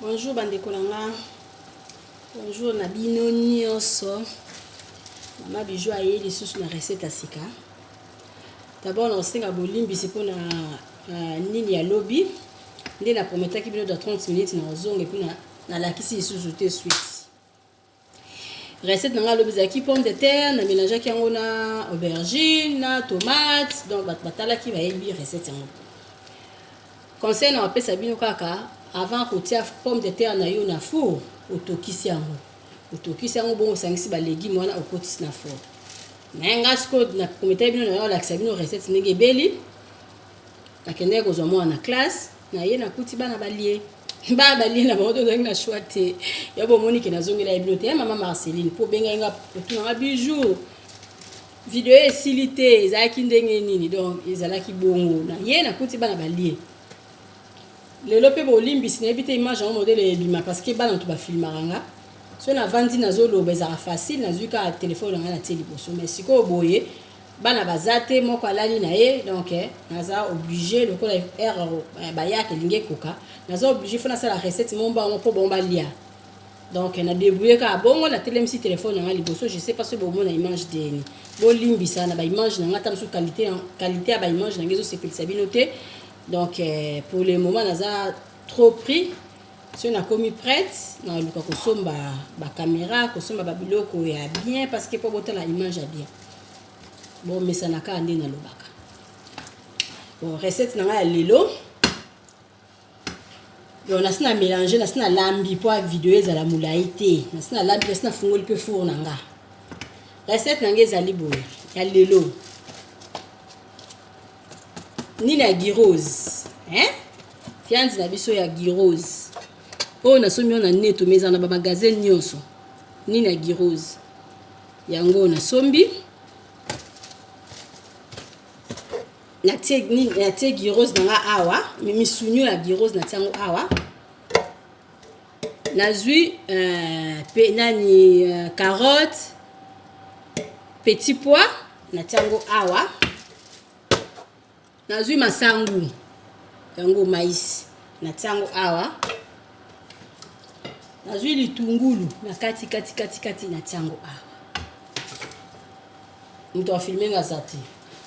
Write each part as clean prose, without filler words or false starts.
Bonjour bandeko na nga, bonjour na bino nyonso. Mama Bijou aye lisusu na recette ya sika. D'abord nakosenga bolimbisi mpona nini ya lobi nde na prometaki bino dans 30 minutes nakozonga epuis nalakisi lisusu te suite. Recette na nga lobi ezalaki pomme de terre na melangeaki yango na aubergine na tomate, donc bato batalaki bayebi recette yango. Conseil na bapesa bino kaka avant kotia pomme de terre na yo na four, otokisi yango, otokisi yango bongo osangisi ba legumes wana okotisi na four. Mais nga sikoyo na prometaki bino na yo olakisa bino recette ndenge ebeli. Nakendaki kozwa mwana na classe, na ye nakuti bana balie. Bana balie na bango tozalaki na choix te. Ya bomoni ke nazongela ye bino te. Ya mama Marceline po benga nga otuna nga bijou. Video esili te, ezalaki ndenge nini? Donc ezalaki bongo. Na ye nakuti bana balie. Lelo pe bolimbisi nayebi te image yango modèle ebima parce que bana to ba filmaka nga. So navandi nazoloba ezalaka facile, nazwi kaka telefone na nga natie liboso. Mais sikoyo boye bana baza te, moko alali na ye, donc naza obligé lokola heure bayaka elingi ekoka, naza obligé faut nasala recette moko bango mpo bango balia. Donc na débrouiller kaka bongo, natelemisi telefone na nga liboso. Je sais pas soki bomona image deni, bolimbisa na ba image na nga, ata mosusu qualité ya ba image na nga ezosepelisa bino te. Donc pour le moment naza trop pris. Soki nakomi prête, naluka kosomba ba caméra, kosomba ba biloko ya bien parce que po botala image ya bien. Bomesana kaka nde nalobaka. Bon, recette na nga ya lelo, donc nasi na mélanger, nasi na lambi po video ezala molai te. Nasi na lambi, nasi nafungoli mpe four na nga. Recette na nga ezali boye ya lelo. Nini ya gyros, hein? Viande na biso ya gyros oyo nasombi yango na Neto, mais ezala na ba magasin nyonso. Nini ya gyros yango oyo nasombi, natie gyros na nga awa, misuni ya gyros natie yango awa. Nazwi pe nani carotte, petit pois natie yango awa. Nazwi masangu yango maïs natie yango awa. Nazwi litungulu na kati kati kati kati natie yango awa. Moto afilme nga aza te.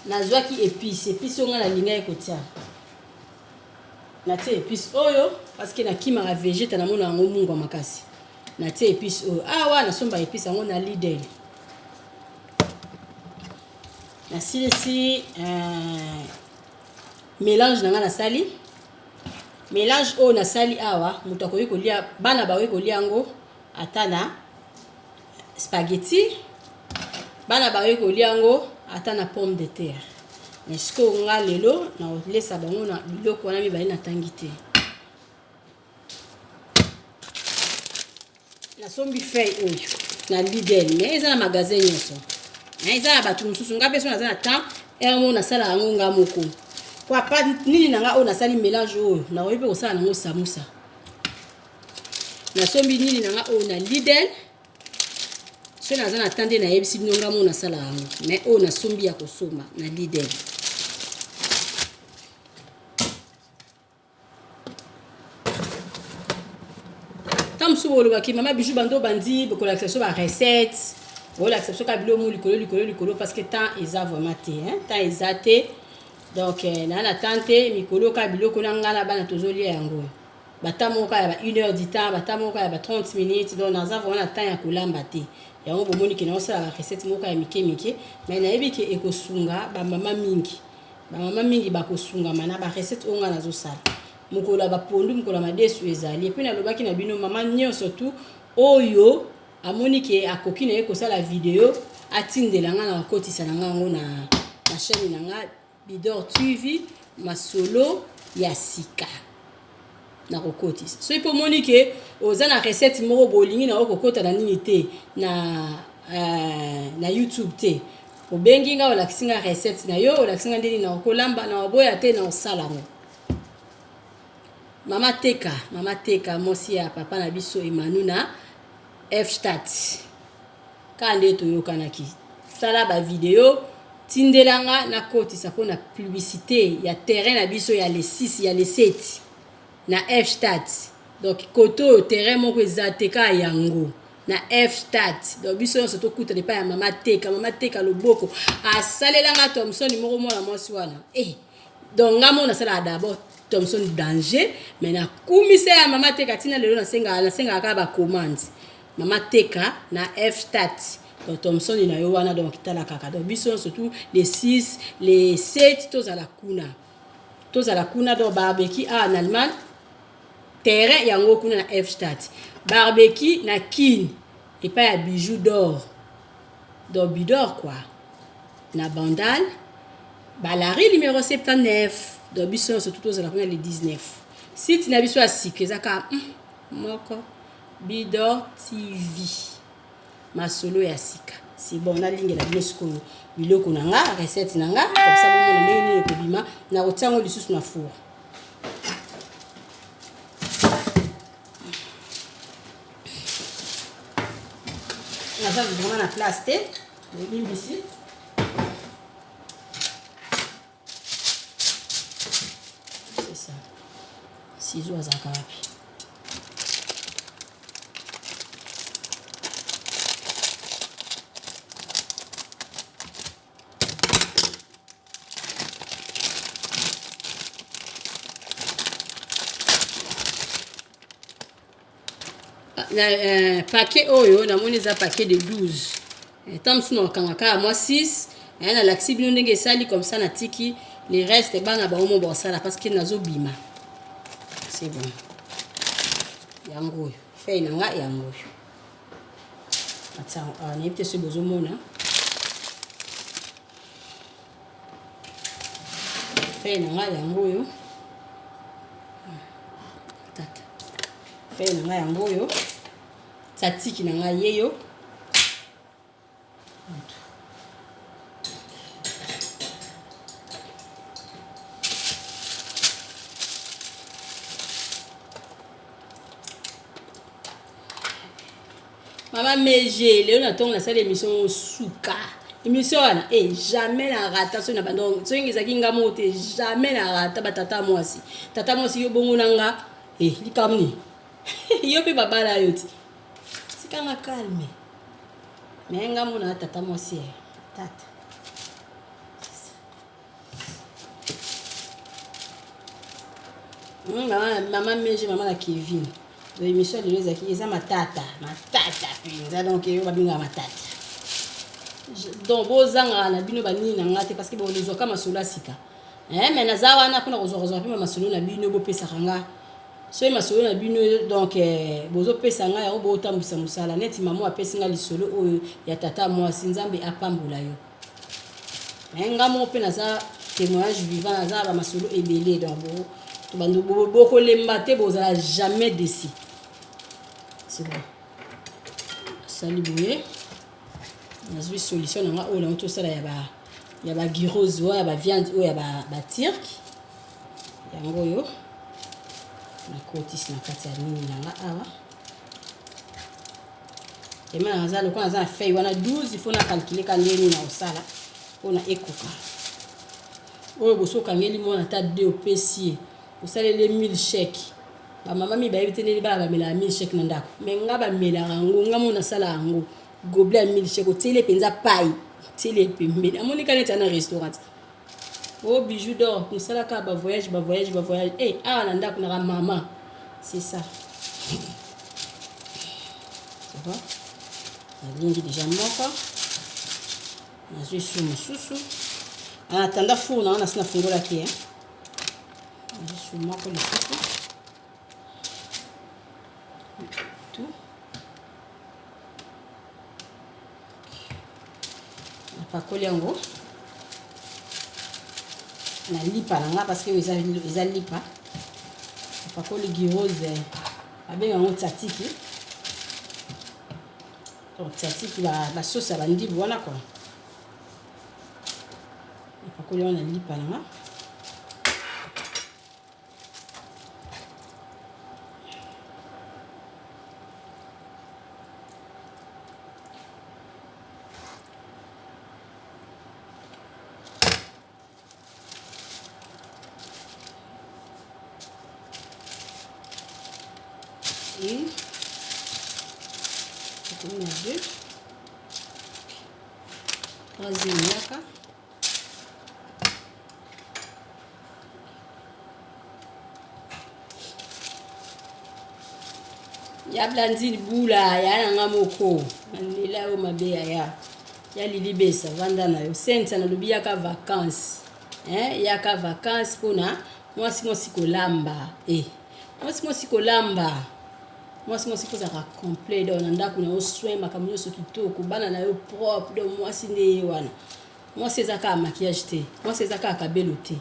Nazwaki épice, épice oyo nga nalingaki kotia. Natie épice oyo parce que nakimaka vegeta, namona yango mungwa makasi. Natie épice oyo awa, nasomba épice yango na Lidl. Nasilisi mélange na nga, nasali mélange oyo nasali awa. Moto akoki kolia, bana bakoki kolia yango ata na spaghetti, bana bakoki kolia yango ata na pomme de terre. Mais sikoyo nga lelo nakolesa bango na biloko wana mibale natangi te. Nasombi feuille oyo na Lidl, mais eza na magasin nyonso. Eza na bato mosusu. Nga mpe so naza na temps heure moko nasala yango nga moko. Po apa nini na nga oyo nasali mélange oyo, nakoki mpe kosala nango samusa. Nasombi nini na nga oyo na Lidl. So naza na temps nde nayebisi bino nga moko nasala yango, mais oyo nasombi ya kosomba na Lidl. Ntango mosusu bolobaki mama Bijou bando bandi kolakisa biso ba recette, bolakisa biso kaka biloko mo likolo likolo likolo, parce que temps eza vraiment te, hein? Temps eza te, donc naa na temps te. Mikolo kaka biloko na ngai na bana tozolia yango bata moko ya ba 1 heure du temps, bata moko ya ba 30 minutes, donc naza vraiment na temps ya kolamba te. Yango bomoni ke naosala ba recette moko ya mike mike, mais nayebi ke ekosunga bamama mingi. Bamama mingi bakosungama na ba recette oyo ngai nazosala. Mokolo ya bapondu, mokolo ya madesu ezali. Epuis nalobaki na bino, mama nyonso tu oyo amoni ke akoki na ye kosala video, atindela ngai na kokotisa na ngai yango na chaîne na ngai Bidor TV masolo ya sika. Nakokotisa. Soki mpo omoni ke oza na recette moko bolingi na yo kokota na nini te na YouTube te, obengi nga, olakisi nga recette na yo, olakisi nga ndeni na okolamba, na oboya te, na osala yango. Mama Teka, mama Teka, mwasi ya papa na biso Emanu na Fstadt. Kaka nde toyokanaki. Sala ba video, tindela nga nakotisa mpona publicité ya terrain na biso ya le 6 ya le 7 na Fstadt. Donc kote oyo terrain moko eza te kaka yango na F-Stade. Donc biso nyonso tokutana epai ya mama Teka. Mama Teka loboko asalela nga Thomson moko mwana mwasi wana. Eh, donc nga moko nasalaka d'abord Thomson danger, mais nakumisa ya mama Teka tina lelo nasengaka nasengaka kaka ba commande. Mama Teka na F-Stade. Donc Thomson na yo wana donc tala kaka. Donc biso nyonso tout les 6, les 7 tozala kuna. Tozala kuna donc barbecue awa na Allemagne. Terrain yango kuna na F-Stade. Barbecue na Kin epai ya Bijou d'or. Donc Bidor quoi. Na Bandal Balari numéro 79. Donc biso nyonso tout tozala kuna le 19. Site na biso ya sika eza kaka moko Bidor TV. Masolo ya sika. C'est bon, nalingela bino sikoyo biloko na nga, recette na nga, comme ça bomona ndenge nini ekobima. Nakotia yango lisusu na four. Naza vraiment na place te, bolimbisi. C'est ça. Ciseaux azalaka wapi? Na paquet oyo namoni eza paquet de 12. Ntango mosusu nakokanga kaka mwa 6. Nalakisi bino ndenge esali comme ça natiki le reste bana bango mo bakosala parce que nazobima. C'est bon. Yango oyo feuille na nga yango oyo. Atia awa nayebi te soki bozomona feuille na nga yango oyo. Tata feuille na nga yango oyo, tsatsiki na nga yeyo. Mama Meje, lelo na ntongo nasali émission suka. Émission wana, eh, jamais na rata soki na bando, soki ezalaki nga moko te, jamais na rata ba tata mwasi. Tata mwasi yo bongo na nga, eh, likambo nini? Yo pe babala yo ti. Tika nga calme. Mais nga mona tata mwasi eh, tata. Mama, mama Meje, mama na Kevin. Donc émission lelo ezalaki eza matata, matata mpenza donc yo babengaka matata. Donc bozangaka na bino banini na nga te parce que bolezwaka masolo ya sika. Eh, mais naza wana mpona kozwa kozwa mpe masolo na bino bopesaka nga. Soki masolo na bino donc bozopesa nga yango botambwisa mosala neti mama apesi nga lisolo oyo ya tata mwasi Nzambe apambola yo. Mais nga moko mpe naza témoignage vivant, naza ba masolo ebele donc bo bokolemba te, bozala jamais déçu. C'est bon. Sali boye. Nazwi solution na nga oyo nango tosala ya ba ya ba gyros oyo ya ba viande oyo ya ba ba turc. Yango oyo nakotisi na kati ya nini na nga awa. Ema naza lokola naza na feuille wana 12, il faut na calculer ka ndenge nini nakosala mpona ekoka. Oyo boso okangeli mwana ata 2 opesi ye, osaleli milkshake. Ba mama mi bayebi te ndenge bana bamelaka milkshake na ndako. Mais nga bamelaka yango, nga mona nasala yango. Gobelet ya milkshake otieli mpenza paille, otieli pembeni. Amoni ka neti ana restaurant. Oh bijou d'or, mosala kaka ba voyage, ba voyage, ba voyage. Eh, awa na ndako naka mama. C'est ça. Ça va? Nalingi déjà moko. Nazwi su mosusu. En attendant four na wana sina fungolaki hein. Nazwi su moko lisusu. Tout. Napakoli yango na lipa na nga parce que eza, eza lipa. Napakoli girose, babenga yango tzatziki. Donc tzatziki ba, ba sauce ya bandibu wana quoi. Napakoli yango na lipa na nga. Une. Tokomi na deux. Troisième yaka. Ya Blandine Bula ya na nga moko nalela yo mabe yaya ya Lili Besa vanda na yo Cynthia nalobi yaka vacances hein yaka vacances mpona mwasi mwasi kolamba eh mwasi mwasi kolamba mwasi mwasi kozalaka complet donc na ndako na yo soin makambo nyonso kitoko bana na yo propre donc mwasi nde ye wana mwasi eza kaka maquillage te mwasi eza kaka kabelo te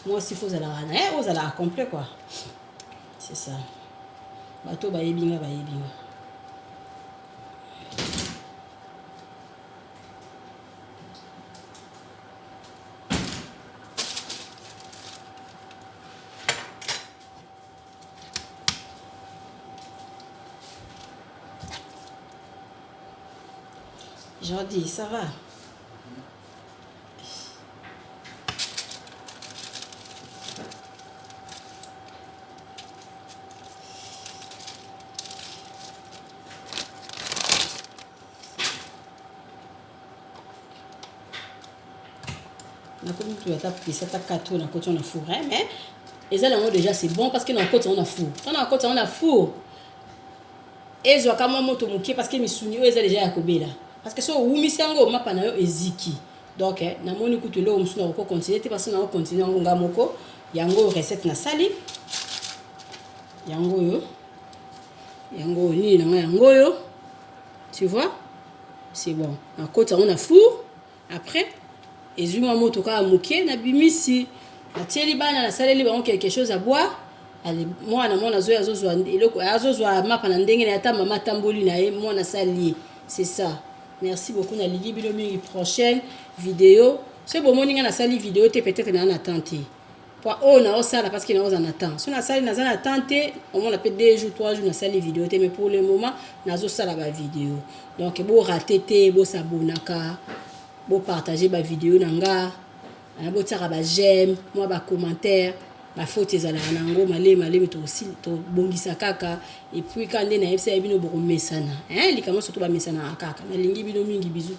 mwasi fo ozalaka na eh, ozalaka complet quoi c'est ça bato bayebi nga bayebi nga. Jordi, ça va? Nakomi tu ata pesa ata 4 oyo nakoti yango na four hein, mais eza nango déjà c'est bon parce que nakoti yango na four ntango nakoti yango na four ezwaka mwa moto moke parce que misuni oyo eza déjà ya kobela parce que soki owumisi yango mapa na yo eziki. Donc namoni kutu eloko mosusu nakoki continuer te parce que nako continuer yango nga moko. Yango oyo recette nasali yango oyo, yango oyo nini na nga yango oyo, tu vois, c'est bon. Nakoti yango na four, après ezwi mwa moto kaka moke, nabimisi, natieli bana, nasaleli bango quelque chose à boire. Allez, mwana mwana azoya azozwa eloko, azozwa mapa na ndenge na ye, ata mama atamboli na ye, mwana asali ye, c'est ça. Merci beaucoup, nalingi bino mingi. Prochaine vidéo, soki bomoni nga nasali vidéo te, peut-être naa na temps te po oyo naosala parce que naoza na temps. So nasali naza na temps te, omona mpe 2 jours 3 jours nasali vidéo te, mais pour le moment nazosala bavidéo. Donc borate te, bosabonaka, bopartage bavidéo na nga, botiaka baj'aime, mwa bacommentaire. Bafaute ezalaka nango malemi malemi, tobongisa kaka. Et puis ka nde nayebisa ye bino, bokomesana likambo nyonso to bamesanaka kaka. Nalingi bino mingi, bisous.